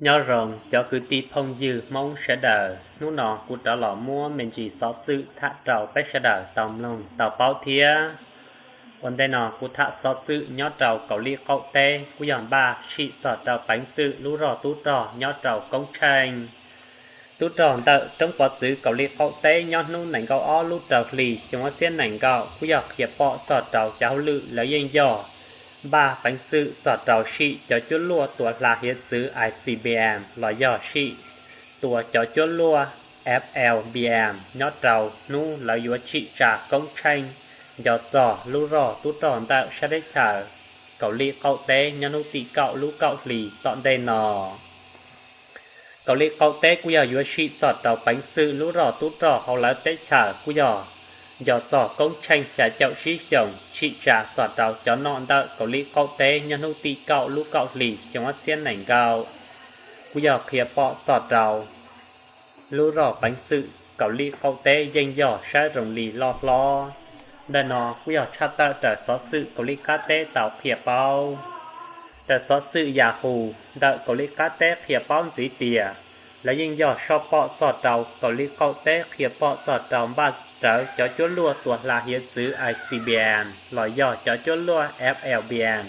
Nyob zoo cov kwv tij phooj ywg Hmoob sawv daws, hnub no kuv rov los muab me ntsis xov xwm tham rau peb sawv daws tau mloog tau paub thiab. Ua ntej no kuv tham xov xwm nyob rau Kaus Lim qaum teb kuj yog npaj sim txog rau peev xwm lub rog tub rog nyob rau Koob Tsheej. Tub rog ntawm roob pov txwv Kaus Lim qaum teb nyob hnub nees nkaum ob lub rau hlis xyoo ob txhiab nees nkaum kuj yog qhia pom txog rau cov hauj lwm lawv yeej yog npaj peev xwm txog rau sim cov cuab luaj tua hla hiav txwv I C B M los yog sim tua cov cuab luaj F L B M nyob rau hnub lawv yuav tsim tsa Koob Tsheej nco txog lub rog tub rog ntawm sab teb chaws Kaus Lim qaum teb nyob hnub tim kaum lub kaum hlis tom ntej no. Kaus Lim qaum teb kuj yog yuav sim txog rau peev xwm lub rog tub rog hauv lawv teb chaws kuj yog nco txog Koob Tsheej xya caum tsib xyoos tsim tsa txog rau cov nom ntawm Kaus Lim qaum teb nyob hnub tim kaum lub kaum hlis xyoo ob txhiab nees nkaum. Kuj yog qhia pom txog rau lub rog peev xwm Kaus Lim qaum teb yeej yog saib zoo li loj hlob. Ntawm no kuj yog tshaj tawm raws xov xwm Kaus Lim qab teb tau qhia paub. Raws xov xwm Yahoo ntawm Kaus Lim qab teb qhia paub ntxiv tias lawv yeej yog soj pom txog rau Kaus Lim qaum teb qhia pom txog rau npaj rawv cov cuab luaj tua hla hiav txwv I C B M los yog cov cuab luaj F L B M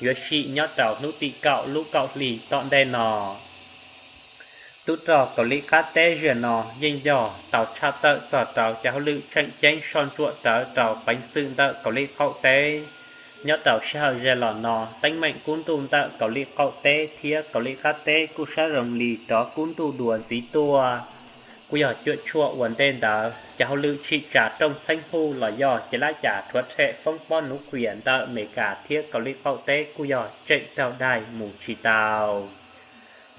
yuav sim nyob rau hnub tim kaum lub kaum hlis tom ntej no. Tub rog Kaus Lim qab teb zaum no yeej yog tau tshaj tawm txog rau cov hauj lwm tseem ceeb soj ntsuam rawv rau peev xwm ntawm Kaus Lim qaum teb nyob rau sij hawm zaum los no. Teeb meem kub ntuj ntawm Kaus Lim qaum teb thiab Kaus Lim qab teb kuj saib zoo li rov kub ntuj dua ntxiv tuaj. Kuj yog cuam tshuam ua ntej ntawd cov hauj lwm tsim tsa rooj txheeb huj los yog ces lab cas rhuav rhem foob pob nuv qias ntawm Amelikas thiab Kaus Lim qaum teb kuj yog tseem raug daig mus tsis tau.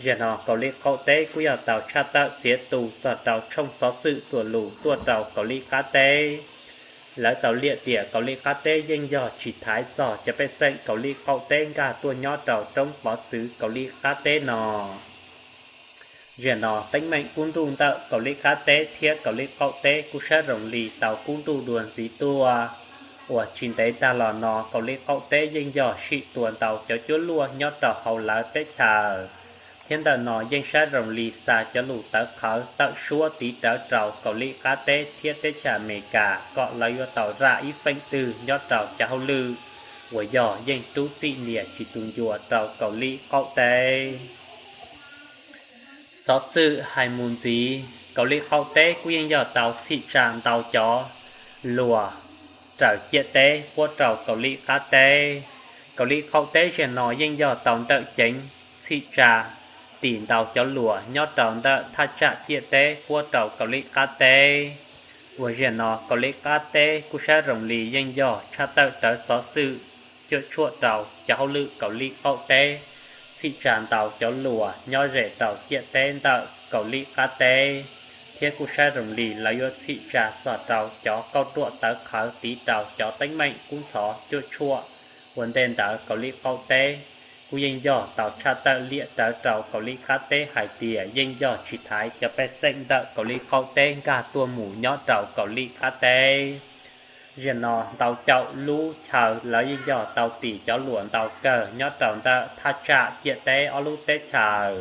Zaum no Kaus Lim qaum teb kuj yog tau tshaj tawm txiav tus txog rau tshooj xov xwm txuas lus tuaj rau Kaus Lim qab teb. Lawv tau liam tias Kaus Lim qab teb yeej yog tsis thaiv txog cov pej xeem Kaus Lim qaum teb nkag tuaj nyob rau roob pov txwv Kaus Lim qab teb no. Zaum no teeb meem kub ntuj ntawm Kaus Lim qab teb thiab Kaus Lim qaum teb kuj saib zoo li tau kub ntuj dua ntxiv tuaj. Uas tsis ntev tag los no Kaus Lim qaum teb yeej yog sim tua ntau cov cuab luaj nyob rau hauv lawv teb chaws. Thiab ntawm no yeej saib zoo li xa cov lus tawv qhawv tawm suab tiv rawv rau Kaus Lim qab teb thiab teb chaws Amelikas kom lawv yuav tau zam ib feem twg nyob rau cov hauj lwm uas yog yeej rub txim nias tsis tu ncua rau Kaus Lim qaum teb. Xov xwm hais mus ntxiv, Kaus Lim qaum teb kuj yeej yog tau txhim tsa ntau cov luas raws ciam teb puab rau Kaus Lim qab teb. Kaus Lim qaum teb zaum no yeej yog tau nrawm ceev txhim tsa tim ntau cov luas nyob rau ntawm thaj tsam ciam teb puab rau Kaus Lim qab teb. Uas zaum no Kaus Lim qab teb kuj saib zoo li yeej yog tshaj tawm rawv xov xwm cuam tshuam rau cov hauj lwm Kaus Lim qaum teb txhim tsa ntau cov luas nyob ze rau ciam teb ntawm Kaus Lim qab teb, thiab kuj saib zoo li lawv yuav txhim tsa txog rau cov kauj ruam tawv qhawv tiv rau cov teeb meem kub ntxhov cuam tshuam. Ua ntej ntawd Kaus Lim qaum teb kuj yeej yog tau tshaj tawm liam rawv rau Kaus Lim qab teb hais tias yeej yog tsis thaiv cov pej xeem ntawm Kaus Lim qaum teb nkag tuaj mus nyob rau Kaus Lim qab teb. Zaum no ntau caum lub chaw lawv yeej yog tau tim cov luas ntau kawg nyob rau ntawm thaj tsam ciam teb ob lub teb chaws.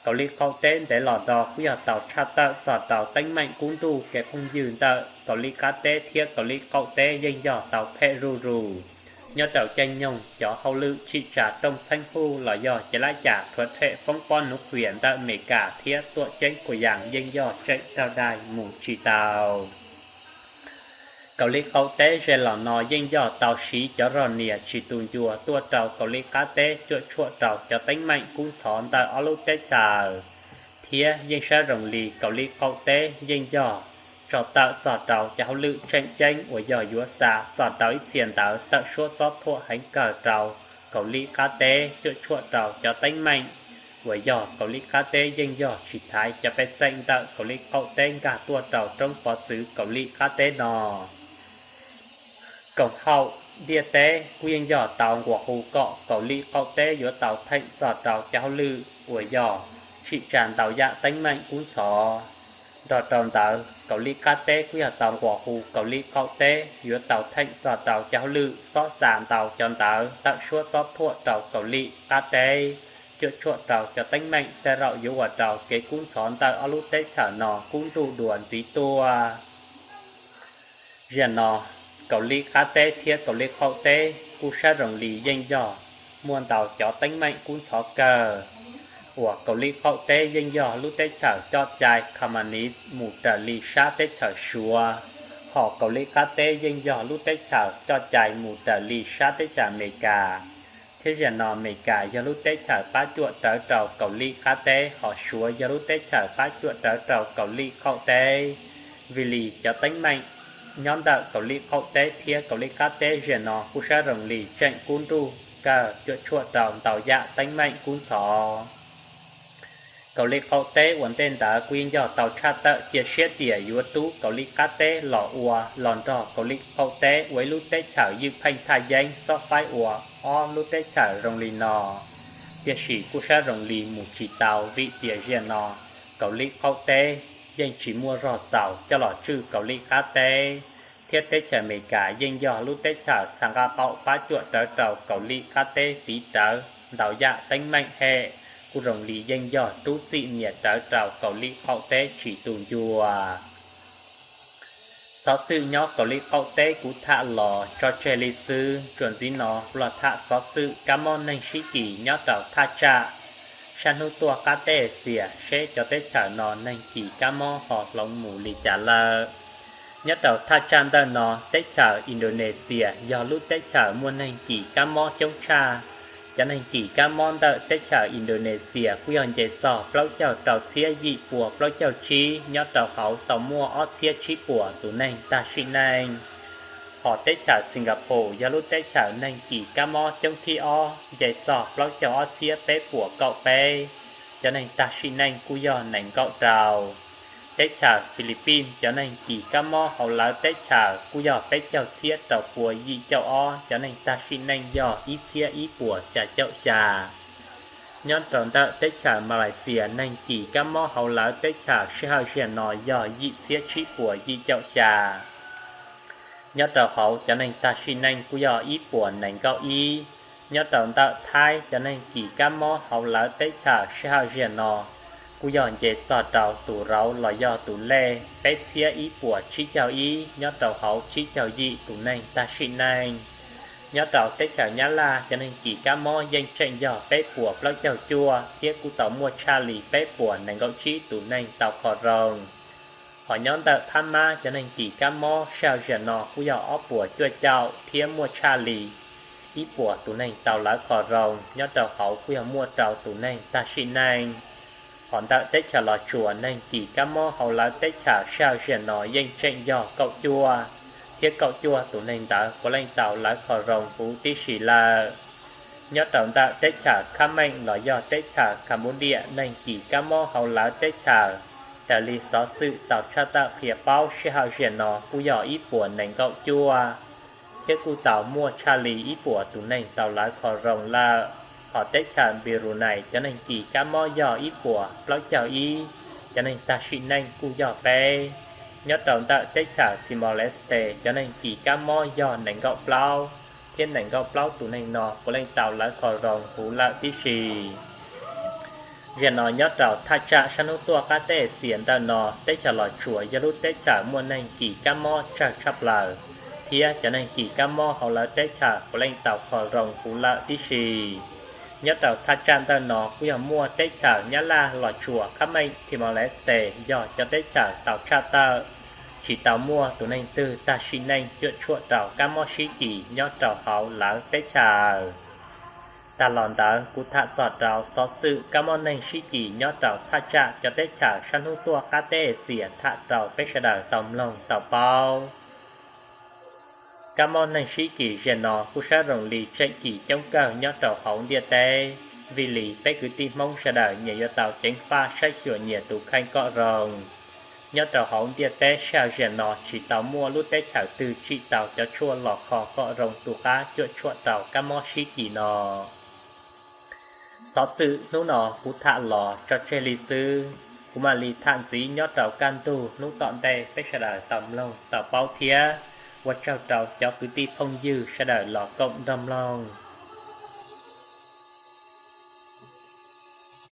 Kaus Lim qaum teb ntev los no kuj yog tau tshaj tawm txog rau teeb meem kub ntuj kev phooj ywg ntawm Kaus Lim qab teb thiab Kaus Lim qaum teb yeej yog tau phem zuj zus. Nyob rau caij nyoog cov hauj lwm tsim tsa rooj txheeb huj los yog ces lab cas rhuav rhem foob pob nuv qias ntawm Amelikas thiab tuam ceeb Kuas Yaas yeej yog tseem raug daig mus tsis tau. Kaus Lim qaum teb zaum los no yeej yog tau siv cov zog nias tsis tu ncua tuaj rau Kaus Lim qab teb cuam tshuam rau cov teeb meem kub ntxhov ntawm ob lub teb chaws, thiab yeej saib zoo li Kaus Lim qaum teb yeej yog tso tawm txog rau cov hauj lwm tseem ceeb uas yog yuav xa txog rau ib txhia ntawv tawm suab txob thuam heev kawg rau Kaus Lim qab teb cuam tshuam rau cov teeb meem uas yog Kaus Lim qab teb yeej yog tsis thaiv cov pej xeem ntawm Kaus Lim qaum teb nkag tuaj rau roob pov txwv Kaus Lim qab teb no. Koom haum ntiaj teb kuj yeej yog tau nquas hu kom Kaus Lim qaum teb yuav tau theem txog rau cov hauj lwm uas yog tsim tsa ntau yam teeb meem kub ntxhov. Nrog rau ntawd Kaus Lim qab teb kuj yog tau nquas hu Kaus Lim qaum teb yuav tau theem txog rau cov hauj lwm xob xa ntau cov ntawv tawm suab txob thuam rau Kaus Lim qab teb, cuam tshuam rau cov teeb meem tej zaum yuav ua rau kev kub ntxhov ntawm ob lub teb chaws no kub nruj dua ntxiv tuaj. Zaum no, Kaus Lim Qab Teb thiab Kaus Lim Qaum Teb kuj sab zoo li yeej yog muaj ntau cov teeb meem kub ntxhov kawg, uas Kaus Lim Qaum Teb yeej yog lub teb chaws coj cai communist mus raws li sab teb chaws Suav, hos Kaus Lim Qab Teb yeej yog lub teb chaws coj cai mus raws li sab teb chaws Amelikas. Thiab zaum no Amelikas yog lub teb chaws pab cuam rawv rau Kaus Lim Qab Teb, hos Suav yog lub teb chaws pab cuam rawv rau Kaus Lim Qaum Teb. Vim li cov teeb meem nyob ntawm Kaus Lim Qaum Teb thiab Kaus Lim Qab Teb zaum no kuj sab zoo li tseem kub nruj kawg, cuam tshuam rau ntau yam teeb meem kub ntxhov. Kaus Lim Qaum Teb uas ntej ntawd kuj yeej yog tau tshaj tawm cia siab tias yuav rub Kaus Lim Qab Teb los ua los nrog Kaus Lim Qaum Teb ua ib lub teb chaws ywj pheej thaj yeeb xob faib ua ob lub teb chaws zoo li no. Tiam sis kuj sab zoo li mus tsis tau vim tias zaum no Kaus Lim Qaum Teb yeej tsis muaj zog txaus coj los tswj Kaus Lim Qab Teb, thiab teb chaws Amelikas yeej yog lub teb chaws txha nqaj qaum pab cuam rawv rau Kaus Lim Qab Teb tiv rawv ntau yam teeb meem hem, kuj zoo li yeej yog rub txim nyiam rawv rau Kaus Lim Qaum Teb tsis tu ncua. Xov xwm nyob Kaus Lim Qaum Teb kuv tham los tso tseg li xwb, tsuas ntxiv no kuv los tham xov xwm kab mob neeg sib kis nyob rau thaj tsam sab hnub tuaj qab teb Axias seb cov teb chaws no neeg kis kab mob ho hloov mus li cas lawm. Nyob rau thaj tsam ntawm no, teb chaws Indonesia yog lub teb chaws muaj neeg kis kab mob coob tshaj. Cov neeg kis kab mob ntawm teb chaws Indonesia kuj yog nce txog plaub caug rau txhiab yim pua plaub caug tsib nyob rau hauv tau muaj ob txhiab tsib puas tus neeg tag sim neej. Hos teb chaws Singapore yog lub teb chaws neeg kis kab mob coob thib ob, nce txog plaub caug ob txhiab peb puas kaum peb, cov neeg tag sim neej kuj yog nees nkaum rau. Teb chaws Philippines cov neeg kis kab mob hauv lawv teb chaws kuj yog peb caug txhiab rau pua yim caum ob, cov neeg tag sim neej yog ib txhiab ib puas xya caum xya. Nyob rau ntawm teb chaws Malaysia neeg kis kab mob hauv lawv teb chaws sij hawm zaum no yog yim txhiab tsib puas yim caum xya. Nyob rau hauv cov neeg tag sim neej kuj yog ib puas nees nkaum ib. Nyob rau ntawm Thaib cov neeg kis kab mob hauv lawv teb chaws sij hawm zaum no kuj yog nce txog rau tus rauv los yog tus lej peb txhiab ib puas tsib caug ib, nyob rau hauv tsib caug yim tus neeg tag sim neej. Nyob rau teb chaws Nyab Laj cov neeg kis kab mob yeej tseem yog peb puas plaub caug cuaj thiab kuj tau muaj tshaj li peb puas nees nkaum tsib tus neeg tau kho zoo. Hos nyob ntawm Phab Mab cov neeg kis kab mob sij hawm zaum no kuj yog ob puas cuaj caum thiab muaj tshaj li ib puas tus neeg tau lawv kho zoo, nyob rau hauv kuj yog muaj rau tus neeg tag sim neej. Hos ntawm teb chaws Los Tsuas neeg kis kab mob hauv lawv teb chaws sij hawm zaum no yeej tseem yog kaum cuaj, thiab kaum cuaj tus neeg ntawd puav leej tau lawv kho zoo huv tib si lawm. Nyob rau ntawm teb chaws Khab Meej los yog teb chaws Cambodia neeg kis kab mob hauv lawv teb chaws, raws li xov xwm tau tshaj tawm qhia paub sij hawm zaum no kuj yog ib puas nees nkaum cuaj, thiab kuj tau muaj tshaj li ib puas tus neeg tau lawv kho zoo lawm. Hos teb chaws Brunei cov neeg kis kab mob yog ib puas plaub caug ib, cov neeg tag sim neej kuj yog peb. Nyob rau ntawm teb chaws Timor-Leste cov neeg kis kab mob yog nees nkaum plaub, thiab nees nkaum plaub tus neeg no puav leej tau lawv kho zoo huv lawm tib si. Zaum no nyob rau thaj tsam sab hnub tuaj qab teb Axias ntawm no, teb chaws Los Tsuas yog lub teb chaws muaj neeg kis kab mob tsawg tshaj plaws, thiab cov neeg kis kab mob hauv lawv teb chaws puav leej tau kho zoo huv lawm tib si. Nyob rau thaj tsam ntawm no kuj yog muaj teb chaws Nyab Laj, Los Tsuas, Khab Meej, Timor-Leste yog cov teb chaws tau tshaj tawm, tsis tau muaj tus neeg twg tag sim neej cuam tshuam rau kab mob sib kis nyob rau hauv lawv teb chaws. Tag los ntawd kuv tham txog rau xov xwm kab mob neeg sib kis nyob rau thaj tsam cov teb chaws sab hnub tuaj qab teb Axias tham rau peb sawv daws tau mloog tau paub. Kab mob neeg sib kis zaum no kuj sab zoo li tseem kis coob kawg nyob rau hauv ntiaj teb, vim li peb kwv tij Hmoob sawv daws nyias yuav tau ceev faj saib xyuas nyias tus kheej kom zoo. Nyob rau hauv ntiaj teb sij hawm zaum no tsis tau muaj lub teb chaws twg tsim tau cov tshuaj los kho kom zoo tu qab cuam tshuam rau kab mob sib kis no. Xov xwm hnub no kuv tham los tso tseg li xwb, kuv mam li tham ntxiv nyob rau kaj ntug hnub tom ntej peb sawv daws tau mloog tau paub thiab. Ua tsaug rau cov kwv tij phooj ywg sawv daws los koom nrog mloog.